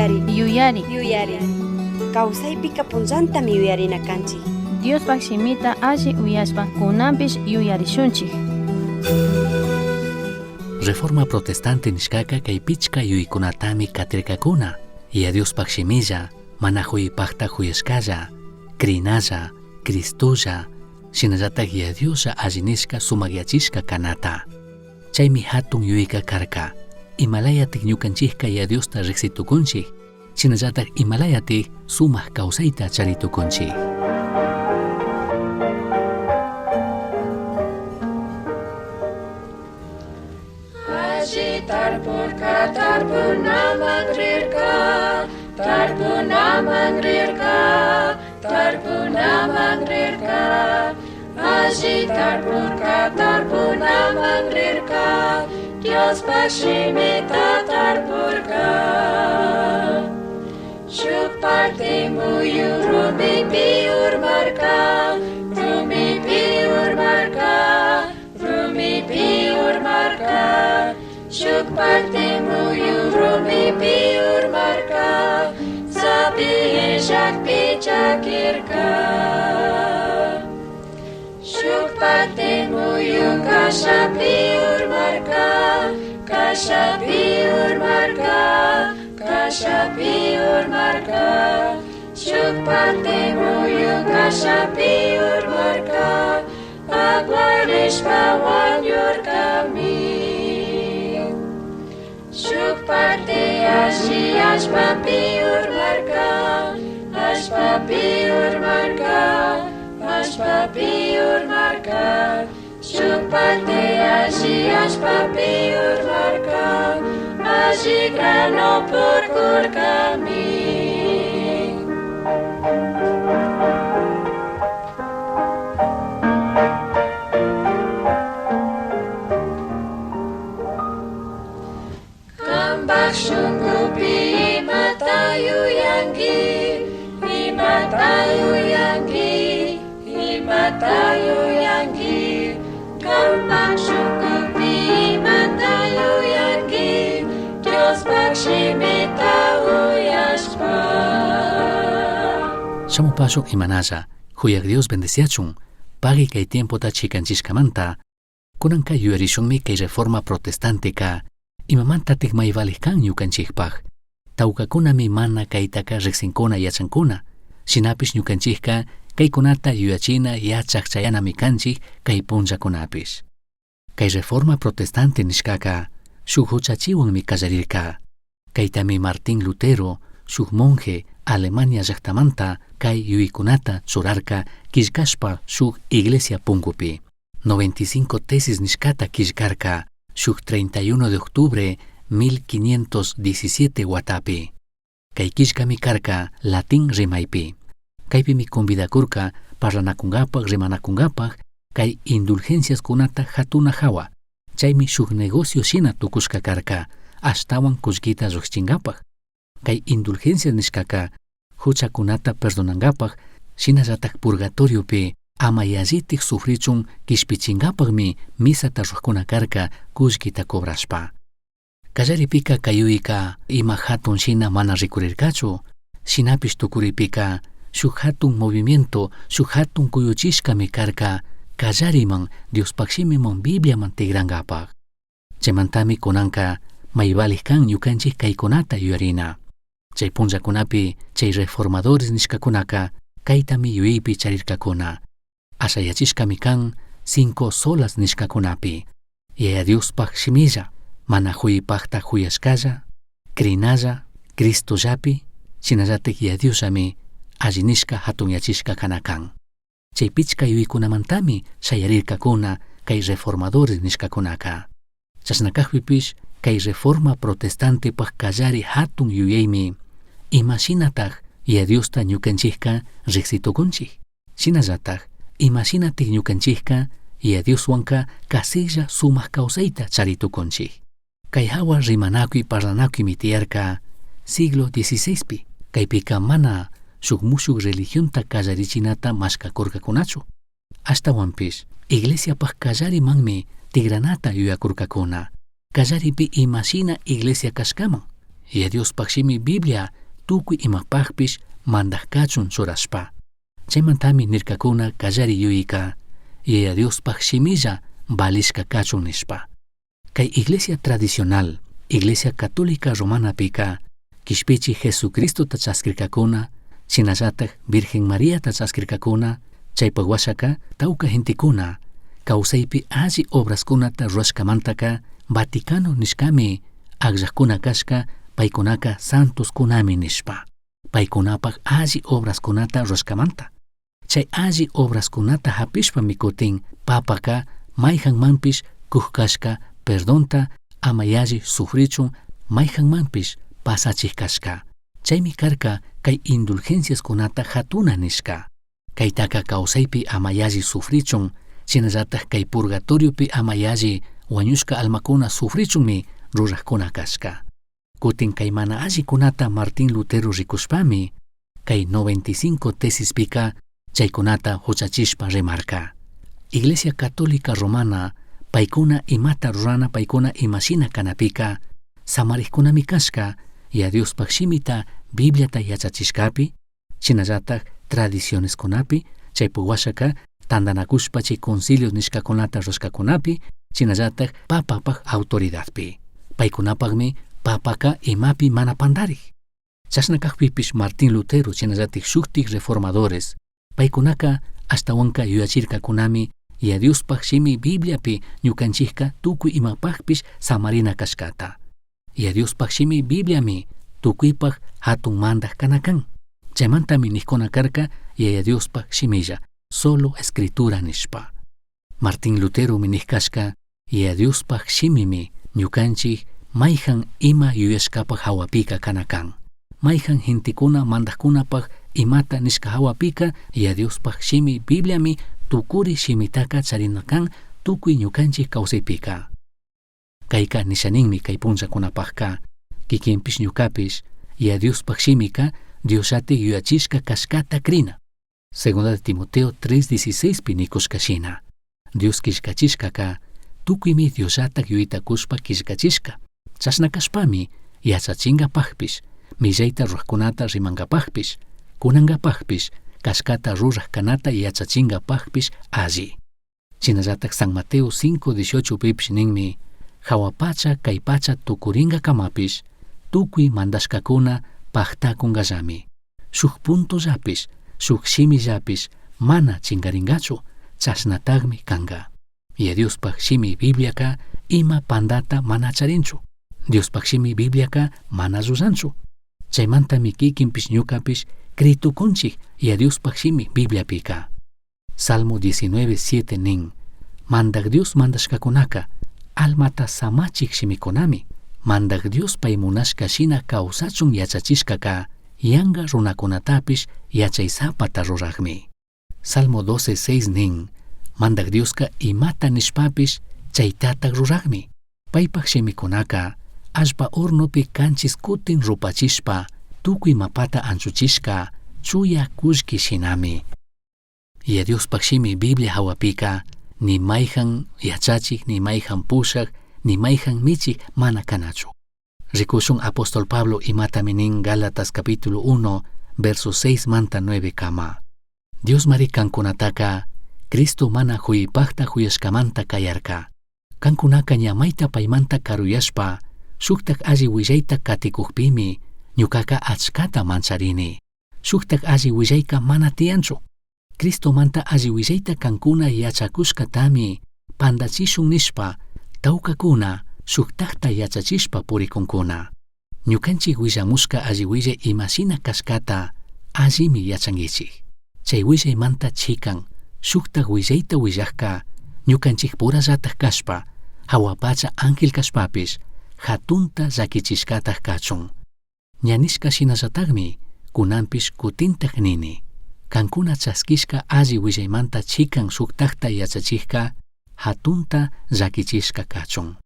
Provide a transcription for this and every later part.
Yuyari. Yuyari. Yuyari. Kawsaypika punllantami yuyarina kanchik. Diospaj shimita alli uyashpa kunanpish yuyarishunchik. Reforma Protestante nishkaka kay pichka yuyaykunatami katirkakuna. Yaya Diospaj shimilla, mana juypajta juyashkalla, crinalla, Cristolla, shinallatak Yaya Dioslla alli nishka sumakyachishka kanata. Chaymi hatun yuyayka karka. Imalayatik ñukanchikka Yaya Diosta riqsi tukunchik, shinallatak imalayatik sumak kawsayta chari tukunchik. Alli tarpurka tarpunaman rirka, tarpunaman rirka, tarpunaman rirka. Alli tarpurka tarpunaman rirka, Diospaj shimita tarpurka. Shuk parte muyu rumipi urmarka, rumipi urmarka, rumipi urmarka. Shuk parte muyu rumipi urmarka, sapi illakpi chakirka. Shuk parte muyu kashapi urmarka, kashapi urmarka, kashapi urmarka. Shuk parte muyu kashapi urmarka, aguarishpa wañurkami. Shuk parte alli allpapi urmarka, allpapi urmarka, allpapi urmarka. Shuk parte alli allpapi urmarka, alli grano purkurkami. Kambaj shunkupi imata yuyanki, imata yuyanki, imata yuyanki. Kambaj shunkupi imata yuyanki, Diospaj shimita uyashpa. Shamupashun imanalla, huyak Dios bendeciachun, pagui kay tiempota chikanchishkamanta, kunanka yuyarishunmi kay reforma protestanteka, imamantatik may valij kan ñukanchikpaj. Tawkakunami mana kaytaka riqsinkuna yachankuna, shinapish ñukanchikka kaykunata yuyachina yachak chayanami kanchik kay punllakunapish. Kay reforma protestante nishkaka shuk huchachiwanmi kallarirka. Kaytami Martín Lutero, shuk monje Alemania llaktamanta kay yuyaykunata churarka killkashpa shuk iglesia punkupi. 95 tesis nishkata killkarka shuk 31 de octubre 1517 watapi. Kay killkami karka latín rimaypi. Kaypimi convidakurka parlanakunkapaj rimanakunkapaj kay indulgenciaskunata hatuna hawa. Chaymi shuk negocio shina tukushka karka ashtawan kullkita llujchinkapaj. Kay indulgencias nishkaka huchakunata perdonankapaj shinallatak purgatoriopi ama yallitik sufrichun kishpichinkapajmi misata rurakuna karka kullkita cobrashpa. Kallaripika kay yuyayka ima hatun shina mana rikurirkachu, shinapish tukuripika shuk hatun movimiento, shuk hatun kuyuchishkami karka kallariman Diospaj shimiman Bibliaman tigrankapaj. Chaymantami kunanka may valij kan ñukanchik kaykunata yuyarina. Chay punllakunapi chay reformadores nishkakunaka kaytami yuyaypi charirkakuna. Ashayachishkami kan cinco solas nishkakunapi. Yaya Diospaj shimilla, mana huypajta huyashkalla, crinalla, Cristollapi, shinallatik Yaya Diosllami alli nishka hatunyachishka kana kan. Chay pichka yuyaykunamantami shayarirkakuna kay reformadores nishkakunaka. Chashna kajpipish kay reforma protestantepaj kallari hatun yuyaymi imashinataj Yaya Diosta ñukanchikka riqsi tukunchik. Shinallataj imashinatik ñukanchikka Yaya Dioswanka kasilla sumak kawsayta chari tukunchik. Kay hawa rimanakuy parlanakuymi tiyarka siglo XVI-pi. Kaypika mana shuk mushuk religionta kallarichinata mashkakurkakunachu. Ashtawanpish iglesiapaj kallarimanmi tigranata yuyakurkakuna. Kallaripi imashina iglesia kashkaman. Yaya Diospaj shimi Biblia tucui imapajpish mandaj cachun churashpa. Chaimantami nircacuna callari yuyaica Yaya Diospaj shimilla valishca cachun nishpa. Cai Iglesia tradicional, Iglesia Católica Romanapica, Quishpichij Jesucristota chasquircacuna, shinallataj Virgen Mariata chasquircacuna, chaipaj huashaca tauca gentecuna, causaipi alli obrascunata rurashcamantaca Vaticano nishcami agllajcuna cashca paicunaca santoscunami nishpa. Paicunapaj alli obrascunata rurashcamanta. Chai alli obrascunata japishpami cutin papaca maijanmanpish cuj cashca perdonta ama yalli sufrichun maijanmanpish pasachij cashca. Chaimi carca cai indulgenciascunata jatuna nishca. Caitaca causaipi ama yalli sufrichun, shinallataj cai purgatoriopi ama yalli huañushca almacuna sufrichunmi rurajcuna cashca. Cutin cai mana allicunata Martín Lutero ricushpami, cai 95 tesispica chaicunata juchachishpa rimarca. Iglesia Católica Romana paicuna imata rurana paicuna imashina canapica samarijcunami cashca Yaya Diospaj shimita Bibliata yachachishcapi, shinallataj tradicionescunapi, chaipi huashaca tandanacushpa chay concilios nishcacunata rurashcacunapi, shinallataj papapaj autoridadpi. Paicunapajmi papaca imapi mana pandarij. Chashna cajpipish Martín Lutero shinallataj shujtij reformadores, paicunaca ashtahuanca yuyachircacunami Yaya Diospaj shimi Bibliapi ñucanchijca tucui imapajpish samarina cashcata. Yaya Diospaj shimi Bibliami tucuipaj jatun mandaj cana can. Chaimantami nijcuna carca Yaya Diospaj shimilla, solo escritura nishpa. Martín Luteromi nij cashca Yaya Diospaj shimimi ñucanchij maijan ima yuyashcapaj jahuapica cana can. Maijan gentecuna mandajcunapaj imata nishca jahuapica Yaya Diospaj shimi Bibliami tucuri shimitaca charina can tucui ñucanchij causaipica. Caica nishaninmi cai punllacunapajca, quiquinpish ñucapish Yaya Diospaj shimica Diosllataj yuyachishca cashcata crina. Segunda de Timoteo 3:16pi nicushca shina, Dios quillcachishcaca tucuimi Diosllataj yuyaita cushpa quillcachishca. Chashna cashpami yachachingapajpish, millaita rurajcunata rimangapajpish, cunangapajpish, cashcata ruraj canata yachachingapajpish alli. Shinallataj San Mateo 5:18pipish ninmi, jahua pacha cai pacha tucuringacamapish tucui mandashcacuna pajtacungallami. Shuj puntollapish, shuj shimillapish mana chingaringachu, chashnatajmi canga. Yaya Diospaj shimi Bibliaca ima pandata mana charinchu. Diospaj shimi Bibliaca mana llullanchu. Chaimantami quiquinpish ñucapish cri tucunchij Yaya Diospaj shimi Bibliapica. Salmo 19:7 nin, Mandaj Dios mandashcacunaca almata samachij shimicunami. Mandaj Dios pai munashca shina causachun yachachishcaca yanga runacunatapish yachaisapata rurajmi. Salmo 12:6 nin, Mandaj Diosca imata nishpapish chaitataj rurajmi. Paipaj shimicunaca allpa hornopi canchis cutin rupachishpa tucui mapata anchuchishca chuya cullqui shinami. Yaya Diospaj shimi Biblia jahuapica ni maijan yachachij, ni maijan pushaj, ni maijan michij mana canachu. Ricushun apóstol Pablo imatami nin Gálatas capítulo 1, verso 6 manta 9 cama. Diosmari cancunataca Cristo mana juyipajta juyashcamanta cayarca. Cancunaca ña maita paimanta caruyashpa, shujtaj alli huillaita caticujpimi, ñucaca achcata mancharini. Shujtaj alli huillaica mana tiyanchu. Cristomanta alli huillaita cancuna yachacushcatami pandachishun nishpa, taucacuna shujtajta yachachishpa puricuncuna. Ñucanchij huillamushca alli huillai imashina cashcata allimi yachanguichij. Chai huillaimanta chican shujtaj huillaita huillajca ñucanchij purallataj cashpa, jahua pacha ángel cashpapish, jatunta llaquichishcataj cachun. Ña nishca shinallatajmi cunanpish cutintaj nini. Cancuna chasquishca alli huillaimanta chican shujtajta yachachijca jatunta llaquichishca cachun.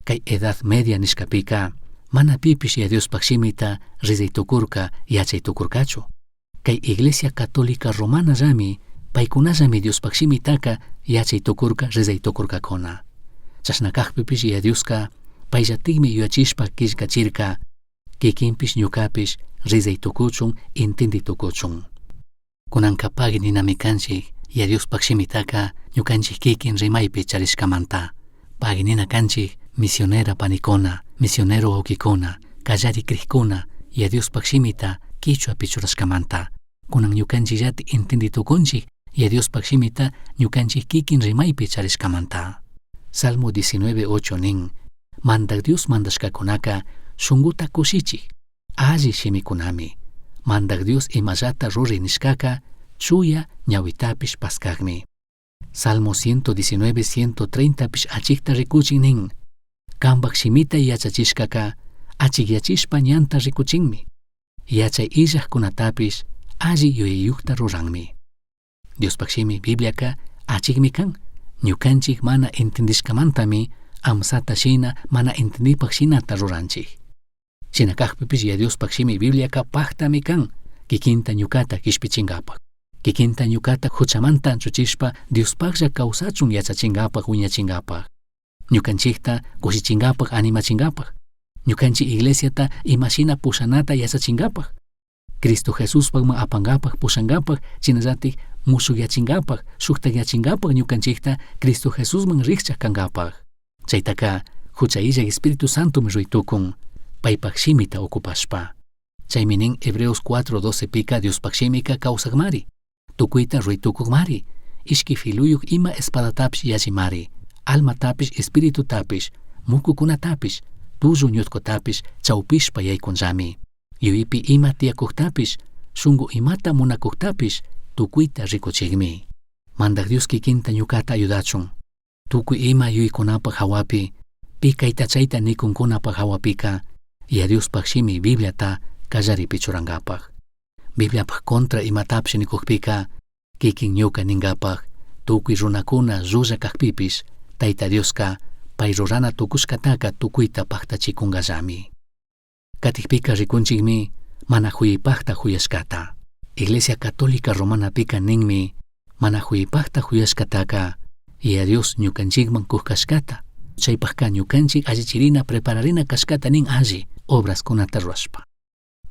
Cai Edad Media nishcapica mana pipish Yaya Diospaj shimita rezai tucurca, yachai tucurcachu. Cai Iglesia Católica Romanallami paicunallami Diospaj shimitaca yachai tucurca, rezai tucurcacuna. Chashna cajpipish Yaya Diosca paillatajmi yuyachishpa quillcachirca. Kikinpish ñukapish rizay tukuchun, intindi tukuchun. Kunanka pagui ninami kanchik Yaya Diospaj shimitaka ñukanchik kikin rimaypi charishkamanta. Pagui nina kanchik misionera panikuna, misionero wawkikuna, kallari crijkuna Yaya Diospaj shimita quichuapi churashkamanta. Kunan ñukanchikllati intindi tukunchik Yaya Diospaj shimita ñukanchik kikin rimaypi charishkamanta. Salmo 19:8 nin, Mandaj Dios mandashkakunaka shunguta kushichik, alli shimikunami. Mandaj Dios imallata ruri nishkaka chuya ñawitapish paskakmi. Salmo 119, 130 pish achikta rikuchin nin, Kambaj shimita yachachishkaka achikyachishpa ñanta rikuchinmi. Yachay illajkunatapish alli yuyayukta ruranmi. Diospaj shimi Bibliaka achikmi kan, ñukanchik mana entendishkamantami amsata shina mana entendipaj shinata ruranchik. Shina kajpipish Yaya Diospaj shimi Bibliaka paktami kan, kikinta ñukata kishpichinkapaj. Kikinta ñukata huchamanta anchuchishpa Diospajlla kawsachun yachachinkapaj wiñachinkapaj. Ñukanchikta kushichinkapaj animachinkapaj. Ñukanchik iglesiata imashina pushanata yachachinkapaj. Cristo Jesuspajman apankapaj pushankapaj shinallatik mushukyachinkapak shuktakyachinkapak ñukanchikta Cristo Jesusman rikchak kankapaj. Chaytaka hucha illak Espíritu Santomi ruy tukun, paypak shimita ocupashpa. Chaymi nin Hebreos 4:12 pika Diospaj shimika kawsakmari, tukuyta ruy tukukmari, ishki filuyuk ima espadatapish yallimari, almatapish espiritutapish, mukukunatapish, tullu ñutkutapish chawpishpa yaykunllami. Yuyaypi ima tiyakuktapish, shunku imata munakuktapish tukuyta rikuchikmi. Mandaj Dios kikinta ñukata ayudachun. Tukuy ima yuyaykunapaj hawapi, pi kayta chayta nikunkunapaj hawapika, Yaya Diospaj shimi Bibliata kallaripi churankapaj. Bibliapaj contra imatapish nikukpika, kikin ñuka ninkapaj, tukuy runakuna llulla kajpipish, Tayta Dioska pay rurana tukushkataka tukuyta paktachikunkallami. Katikpika rikunchikmi mana huyaypakta huyashkata. Iglesia Católica Romanapika ninmi mana huyaypakta huyashkataka Yaya Dios ñukanchikman kukashkata, chaypajka ñukanchik allichirina prepararina kashkata nin alli obraskunata rurashpa.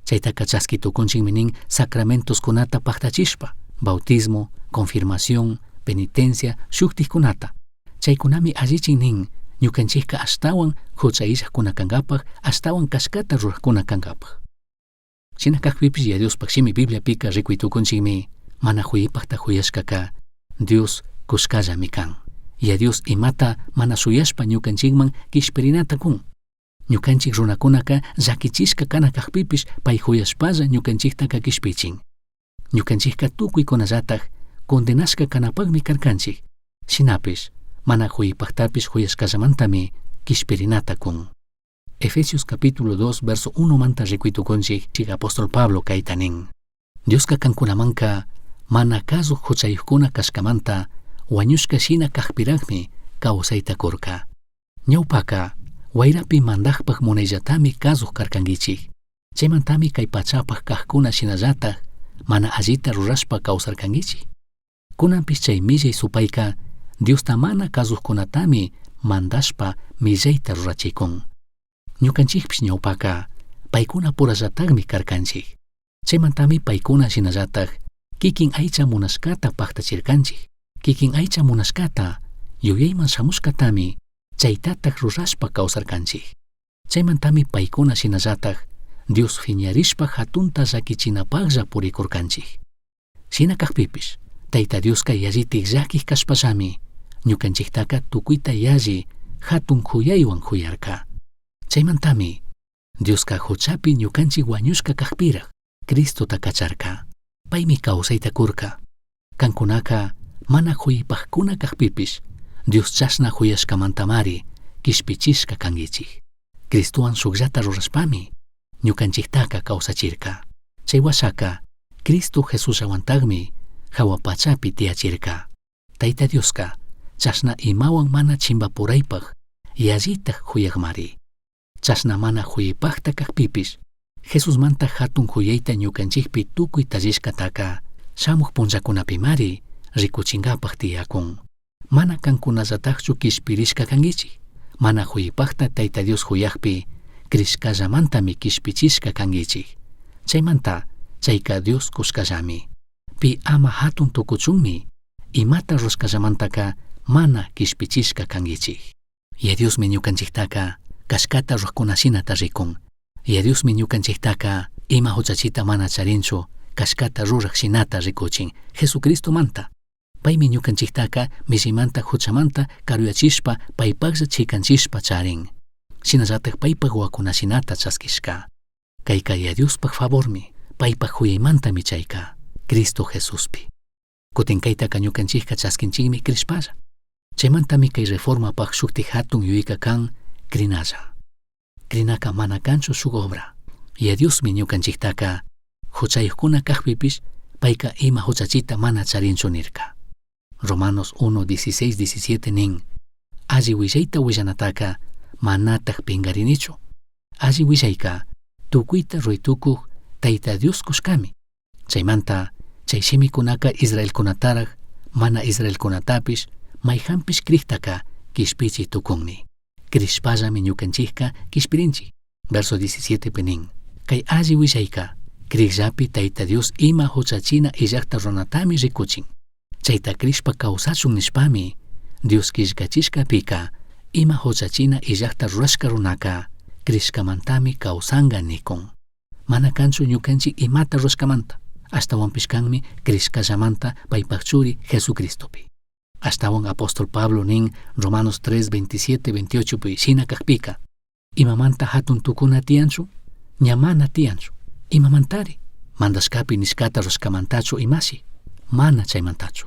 Chaytaka chaski tukunchikmi nin sacramentoskunata paktachishpa, bautismo, confirmación, penitencia, shuktikkunata. Chaykunami allichin nin ñukanchikka ashtawan hucha illajkuna kankapaj, ashtawan kashkata rurajkuna kankapaj. Shina kajpipish Yaya Diospaj shimi Bibliapika rikuy tukunchikmi mana huyaypakta huyashkaka Dios kushkallami kan. Yaya Dios imata mana shuyashpa ñukanchikman kishpirinata kun. Ñukanchik runakunaka llakichishka kana kajpipish pay huyashpalla ñukanchiktaka kishpichin. Ñukanchikka tukuykunallataj condenashka kanapakmi karkanchik. Shinapish mana huyaypaktapish huyashkallamantami kishpirinata kun. Efesios capítulo 2 verso 1 manta rikuy tukunchik chik apóstol Pablo kayta nin. Dioska kankunamanka mana kasuj huchayuqkuna kashkamanta wañushka shina kajpirajmi kawsayta kurka. Ñawpaka wayrapi mandajpaj munayllatami kasuj karkankichik. Chaymantami kay pachapaj kajkuna shinallataj mana allita rurashpa kawsarkankichik. Kunanpish chay millay supayka Diosta mana kasujkunatami mandashpa millayta rurachikun. Ñukanchikpish ñawpaka paykuna purallatakmi karkanchik. Chaymantami paykuna shinallatak kikin aycha munashkata paktachirkanchik. Kikin aycha munashkata yuyayman shamushkatami chaytatak rurashpa kawsarkanchik. Chaymantami paykuna shinallatak Dios fiñarishpa hatunta llakichinapaklla purikurkanchik. Shina kajpipish Tayta Dioska yallitik llakik kashpallami ñukanchiktaka tukuyta yalli hatun huyaywan huyarka. Chaymantami Dioska huchapi ñukanchik wañushka kajpiraj Cristota kacharka. Paymi kawsayta kurka. Kankunaka mana huyaypajkuna kajpipish Dios chashna huyashkamantamari kishpichishka kankichik. Cristowan shukllata rurashpami ñukanchiktaka kawsachirka. Chay washaka Cristo Jesusllawantakmi hawa pachapi tiyachirka. Tayta Dioska chashna imawan mana chimbapuraypaj yallitaj huyakmari. Chashna mana huyaypakta kajpipish Jesusmanta hatun huyayta ñukanchikpi tukuy tallishkataka shamuj punllakunapimari rikuchinkapaj tiyakun. Mana kankunallatakchu kishpirishka kankichik. Mana huyaypakta Tayta Dios huyakpi Crishcallamantami quishpichishca canguichij. Chaimanta chaica Dios cushcallami. Pi ama jatun tucuchunmi imata rurashcallamantaca mana quishpichishca canguichij. Yaya Diosmi ñucanchijtaca cashcata rurajcuna shinata ricun. Yaya Diosmi ñucanchijtaca ima juchachita mana charinchu cashcata ruraj shinata ricuchin Jesucristomanta. Paimi ñucanchijtaca millimanta juchamanta caruyachishpa paipajlla chicanchishpa charin. Shinallataj paipaj huahuacuna shinata chasquishca. Caica Yaya Diospaj favormi, paipaj juyaimantami chaica, Cristo Jesuspi. Cutin caitaca ñucanchijca chasquinchijmi crishpalla. Chaimantami cai reformapaj shujti jatun yuyaica can crinalla. Crinaca mana canchu shuj obra. Yaya Diosmi ñucanchijtaca juchayujcuna cajpipish paica ima juchachita mana charinchu nirca. Romanos 1, 16, 17 nin, Alli huillaita huillanataca manataj pingarinichu. Alli huillaica tucuita rurai tucuj Taita Dios cushcami. Chaimanta chai shimicunaca israelcunataraj mana israelcunatapish maijanpish crijtaca quishpichi tucunmi. Crishpallami ñucanchijca quishpirinchij. Verso 17 pi nin, Cai alli huillaica crijllapi Taita Dios ima juchachina illajta ruranatami ricuchin. Chaita crishpa causachun nishpami, Dios quillcachishcapica ima juchachina illajta rurashca runaca crishcamantami causanga nicun. Mana canchu ñucanchij imata rurashcamanta, ashtahuanpish canmi crishcallamanta paipaj Churi Jesucristopi. Ashtahuan apóstol Pablo nin Romanos 3, 27, 28 pi shina cajpica, Imamanta jatun tucuna tiyanchu? Ña mana tiyanchu. Imamantari? Mandashcapi nishcata rurashcamantachu imashi? Mana chaimantachu.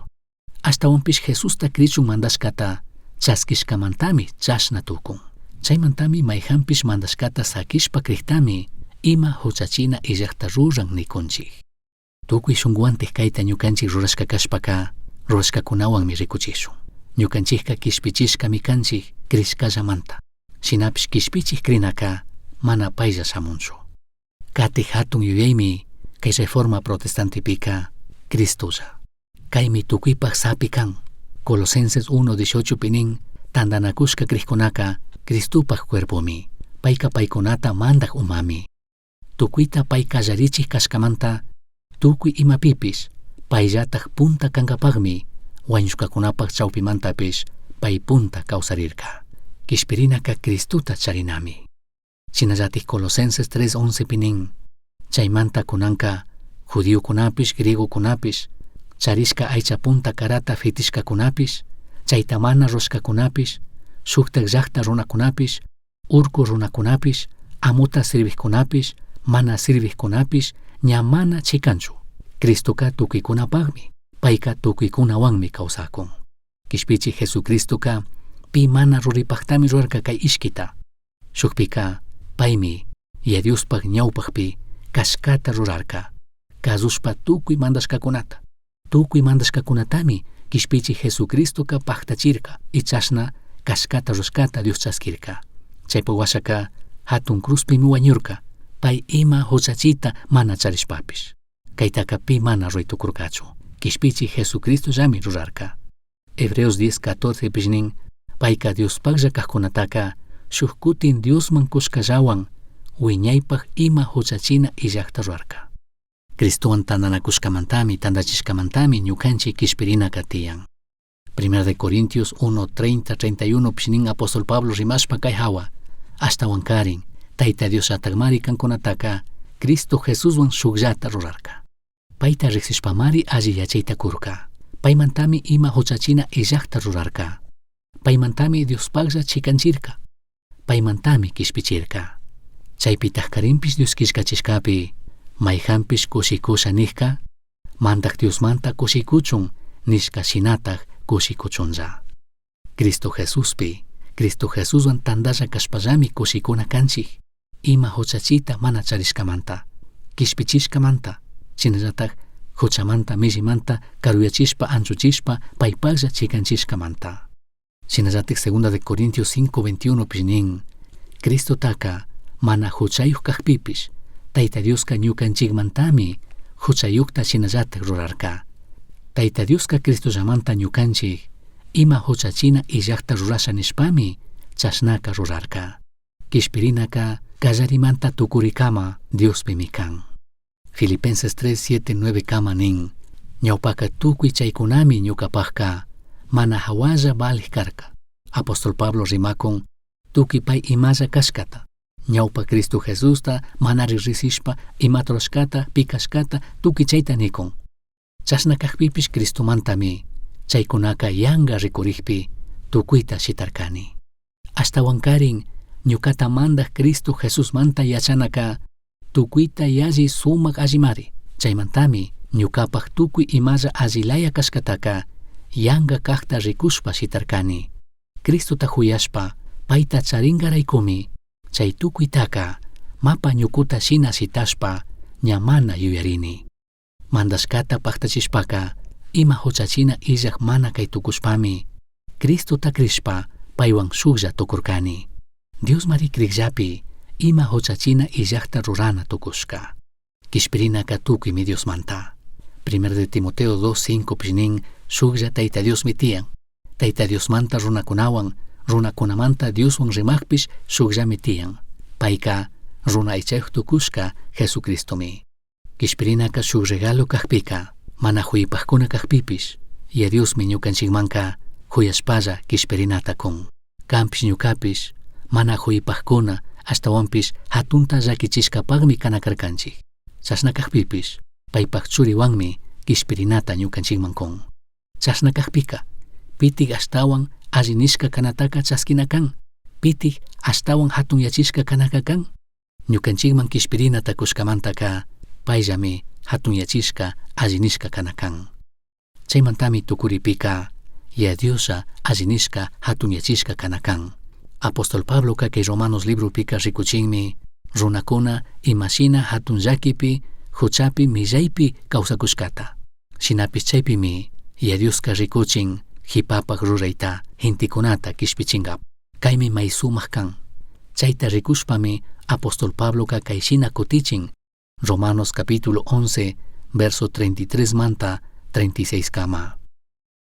Ashtahuanpish Jesusta crichun mandashcata chasquishcamantami chashna tucun. Chaimantami maijanpish mandashcata saquishpa crijtami ima juchachina illajta ruran nicunchij. Tucui shunguhuantaj caita ñucanchij rurashca cashpaca, rurashcacunahuanmi ricuchishun. Ñucanchijca quishpichishcami canchij crishcallamanta. Shinapish quishpichij crinaca mana pailla shamunchu. Catij jatun yuyaimi cai Reforma Protestantepica Cristolla. Caimi tucuipaj sapi can. Colosenses 1, 18 pi nin, Tandanacushca crijcunaca Cristopaj cuerpomi. Paica paicunata mandaj umami. Tucuita pai callarichij cashcamanta tucui imapipish paillataj punta cangapajmi huañushcacunapaj chaupimantapish pai punta causarirca. Quishpirinaca Cristota charinami. Shinallataj Colosenses 3, 11 pi nin, Chaimanta cunanca judiocunapish, griegocunapish, charishca aicha punta carata fitishcacunapish, chaita mana rurashcacunapish, shujtaj llajta runacunapish, urcu runacunapish, amota sirvijcunapish, mana sirvijcunapish ña mana chicanchu. Cristoca tucuicunapajmi, paica tucuicunahuanmi causacun. Quishpichij Jesucristoca pi mana ruripajtami rurarca cai ishquita. Shujpica paimi Yaya Diospaj ñaupajpi cashcata rurarca, cazushpa tucui mandashcacunata. Tucui mandashcacunatami Quishpichij Jesucristoca pajtachirca y chashna cashcata rurashcata Dios chasquirca. Chaipa huashaca jatun cruzpimi huañurca, pai ima juchachita mana charishpapish. Caitaca pi mana rurai tucurcachu. Quishpichij Jesucristollami rurarca. Hebreos 10, 14 pish nin, Paica Diospajlla cajcunataca shuj cutin Diosman cushcallahuan huiñaipaj ima juchachina illajta rurarca. Cristohuan tandanacushcamantami, tandachishcamantami ñucanchij quishpirinaca tiyan. Primera de Corintios 1, 30, 31 pish nin apóstol Pablo rimashpa cai jahua, ashtahuancarin, Taita Dios llatajmari cancunataca Cristo Jesushuan shujllata rurarca. Paita rijsishpamari alli yachaita curca. Paimantami ima juchachina illajta rurarca. Paimantami Diospajlla chicanchirca. Paimantami quishpichirca. Chaipitajcarinpish Dios quillcachishcapi, maijanpish cushicusha nijca, Mandaj Diosmanta cushicuchun nishca shinataj cushicuchunlla. Cristo Jesuspi, Cristo Jesushuan tandalla cashpallami cushicuna canchij, ima juchachita mana charishcamanta, quishpichishcamanta, shinallataj juchamanta millimanta caruyachishpa anchuchishpa paipajlla chicanchishcamanta. Shinallataj Segunda de Corintios 5, 21 pish nin, Cristotaca mana juchayuj cajpipish, Taita Diosca ñucanchijmantami juchayujta shinallataj rurarca. Taita Diosca Cristollamanta ñucanchij ima juchachina illajta rurasha nishpami chashnaca rurarca. Quishpirinaca Kallarimanta tukurikama Diospimi kan. Filipenses 3, 7, 9 kama nin, ñawpaka tukuy chaykunami ñukapajka mana hawalla valij karka. Apóstol Pablo rimakun tukuy pay imalla kashkata. Ñawpa Cristo Jesusta mana riqsishpa imata rurashkata, pi kashkata tukuy chayta nikun. Chashna kajpipish Cristomantami chaykunaka yanga rikurikpi tukuyta shitarkani. Ashtawankarin ñukata mandaj Cristo Jesusmanta yachanaka tukuyta yalli sumak allimari. Chaymantami ñukapaj tukuy imalla allilaya kashkataka yanga kajta rikushpa shitarkani. Cristota huyashpa payta charingaraykumi chay tukuytaka mapa ñukuta shina shitashpa ña mana yuyarini. Mandashkata paktachishpaka ima huchachina illaj mana kay tukushpami Cristota crishpa paywan shuklla tukurkani. Diosmari krikllapi ima huchachina illajta rurana tukushka. Kishpirinaka tukuymi Diosmanta. Primero de Timoteo 2.5 pish nin shuklla Tayta Diosmi tiyan. Tayta Diosmanta runakunawan, runakunamanta Dioswan rimajpish shukllami tiyan. Payka runa aychayuq tukushka Jesucristomi. Kishpirinaka shuk regalo kajpika, mana huypajkuna kajpipish, Yaya Diosmi ñukanchikmanka huyashpalla kishpirinata kun. Kanpish ñukapish mana huypajkuna ashtawanpish hatunta llakichishkapakmi kana karkanchik. Chashna kajpipish paypak churiwanmi kishpirinata ñukanchikman kun. Chashna kajpika, pitik ashtawan alli nishka kanataka chaskina kan, pitik ashtawan hatunyachishka kanaka kan. Ñukanchikman kishpirinata kushkamantaka payllami hatunyachishka alli nishka kana kan. Chaymantami tukuripika Yaya Dioslla alli nishka hatunyachishka kana kan. Apóstol Pabloka kay Romanos libropika rikuchinmi runakuna imashina hatun llakipi, huchapi, millaypi kawsakushkata. Shinapish chaypimi Yaya Dioska rikuchin jipapak rurayta gentekunata kishpichinkap. Kaymi may sumak kan. Chayta rikushpami apóstol Pabloka kayshina kutichin Romanos capítulo 11, verso 33 manta 36 kama.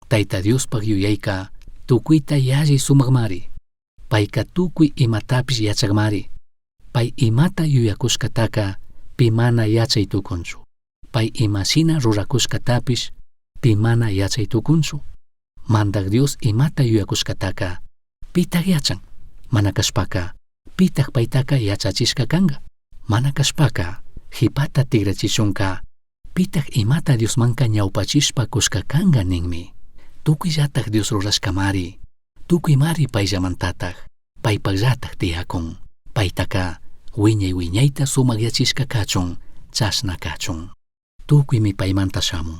Tayta Diospaj yuyayka tukuyta yalli sumakmari. Payka tukuy imatapish yachakmari. Pay imata yuyakushkataka pi mana yachay tukunchu. Pay imashina rurakushkatapish pi mana yachay tukunchu. Mandak Dios imata yuyakushkataka pitak yachan. Mana kashpaka pitak paytaka yachachishka kanka. Mana kashpaka jipata tigrachishunka pitak imata Diosmanka ñawpachishpa kushka kanka ninmi. Tukuyllatak Dios rurashkamari, tukuymari payllamantatak, paypakllatak tiyakun. Paytaka wiñay wiñayta sumakyachishka kachun, chashna kachun. Tukuymi paymanta shamun,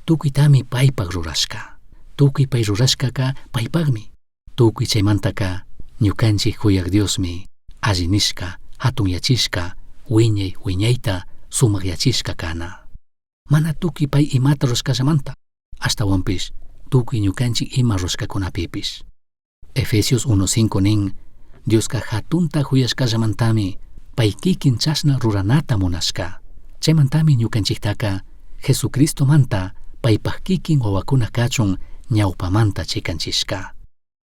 tukuytami paypak rurashka. Tukuy pay rurashkaka paypakmi. Tukuy chaymantaka ñukanchik huyak Diosmi alli nishka, hatunyachishka, wiñay wiñayta sumakyachishka kana. Mana tukuy pay imata rurashkallamanta, ashtawanpish tukuy ñukanchik ima rurashkakunapipish. Efesios 1.5 nin, Dioska hatunta huyashkallamantami pay kikin chashna ruranata munashka. Chaymantami ñukanchiktaka Jesucristomanta paypak kikin wawakuna kachun ñawpamanta chikanchishka.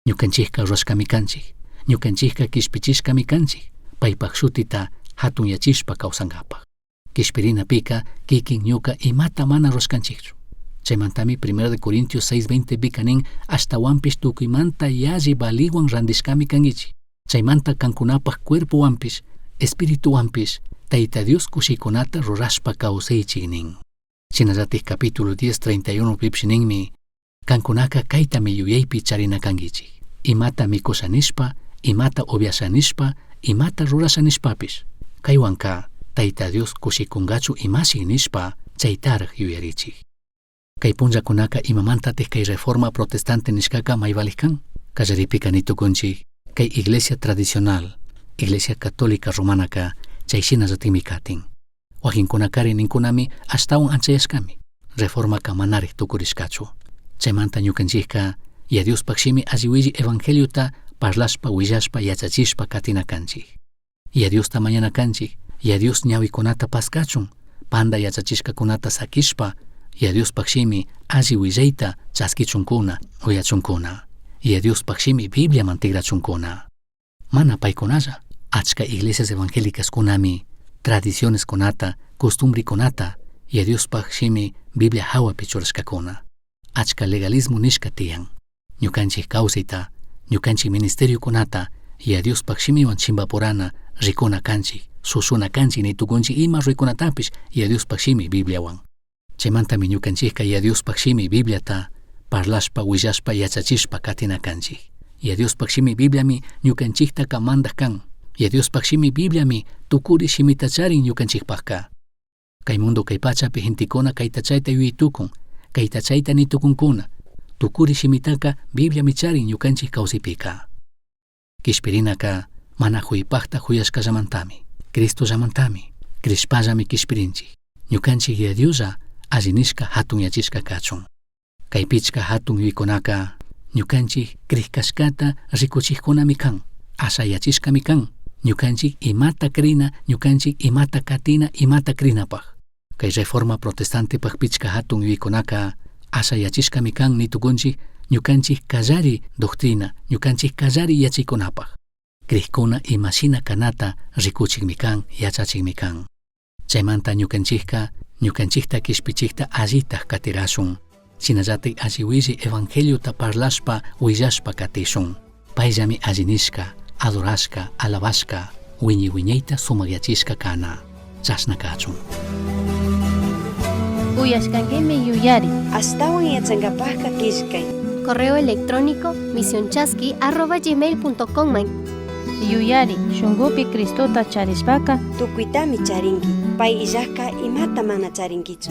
Ñukanchikka rurashkami kanchik, ñukanchikka kishpichishkami kanchik, paypak shutita hatunyachishpa kawsankapak. Kishpirinapika kikin ñuka imata mana rurashkanchikchu. Chaymantami 1 de Corintios 6:20 pika nin ashtawanpish tukuymanta yalli valiwan randishkami kankichik. Chaymanta kankunapak cuerpowanpish, espirituwanpish Tayta Dios kushikunata rurashpa kawsaychik nin. Shinallatik capítulo 10, 31 pipish ninmi, kankunaka kaytami yuyaypi charina kankichik. Imata mikusha nishpa, imata upiasha nishpa, imata rurasha nishpapish. Kaywanka Tayta Dios kushikunkachu imashi nishpa chaytaraj yuyarichik. Kay punllakunaka imamantatik kay reforma protestante nishkaka may valik kan? Kallaripika nitukunchik kay iglesia tradicional, iglesia católica romanaka chay shinallatikmi katin. Wakinkunakari ninkunami ashtawan anchayashkami. Reformaka manarik tukurishkachu. Chaymanta ñukanchikka Yaya Diospaj shimi alli willi evangeliota parlashpa willashpa yachachishpa katina kanchik. Yaya Diosta mañana kanchik, Yaya Dios ñawikunata paskachun, panda yachachishkakunata sakishpa, Yaya Diospaj shimi alli willayta chaskichunkuna, uyachunkuna. Yaya Diospaj shimi Bibliaman tigrachunkuna. Mana paykunalla, Achka iglesias evangélicas kunami tradiciones kunata, costumbre kunata, Yaya Diospaj shimi Biblia hawapi churashkakuna. Achka legalismo nishka tiyan. Ñukanchik kawsayta, ñukanchik ministerio kunata, Yaya Diospaj shimiwan chimpapurana rikuna kanchik, sushuna kanchik ni tukunchik ima ruraykunatapish Yaya Diospaj shimi Bibliawan. Chaymantami ñukanchikka Yaya Diospaj shimi Bibliata parlashpa, willashpa, yachachishpa katina kanchik. Yaya Diospaj shimi Bibliami ñukanchiktaka mandak kan. Yaya Diospaj shimi Bibliami tukuri shimita charin ñukanchikpajka. Kay mundo kay pachapi gentekuna kayta chayta yuyay tukun, kayta chayta ni tukunkuna. Tukuri shimitaka Bibliami charin ñukanchik kawsaypika. Kishpirinaka mana huypajta huyashkallamantami, Cristollamantami, crishpallami kishpirinchik. Ñukanchik Yaya Dioslla alli nishka hatunyachishka kachun. Kay pichka hatun yuyaykunaka ñukanchik crishkashkata rikuchikkunami kan, ashayachishkami kan, ñukanchik imata crina, ñukanchik imata katina, imata crinapaj. Kay Reforma Protestantepaj pichka hatun yuyaykunaka ashayachishkami kan ni tukunchik ñukanchik kallari doctrina, ñukanchik kallari yachaykunapaj. Crishkuna imashina kanata rikuchikmi kan, yachachikmi kan. Chaymanta ñukanchikka ñukanchikta kishpichikta allitaj katirashun. Shinallatik alli willi evangeliota parlashpa willashpa katishun. Payllami alli nishka, adorashka, alabashka, wiñay wiñayta sumakyachishka kana. Chashna kachun. Uyashkankimi yuyari. Ashtawan yachankapajka killkay. Correo electrónico misionchasqui@gmail.com man. Yuyari, shunkupi Cristota charishpaka Tukuytami charinki. Pay illajka imata mana charinkichu.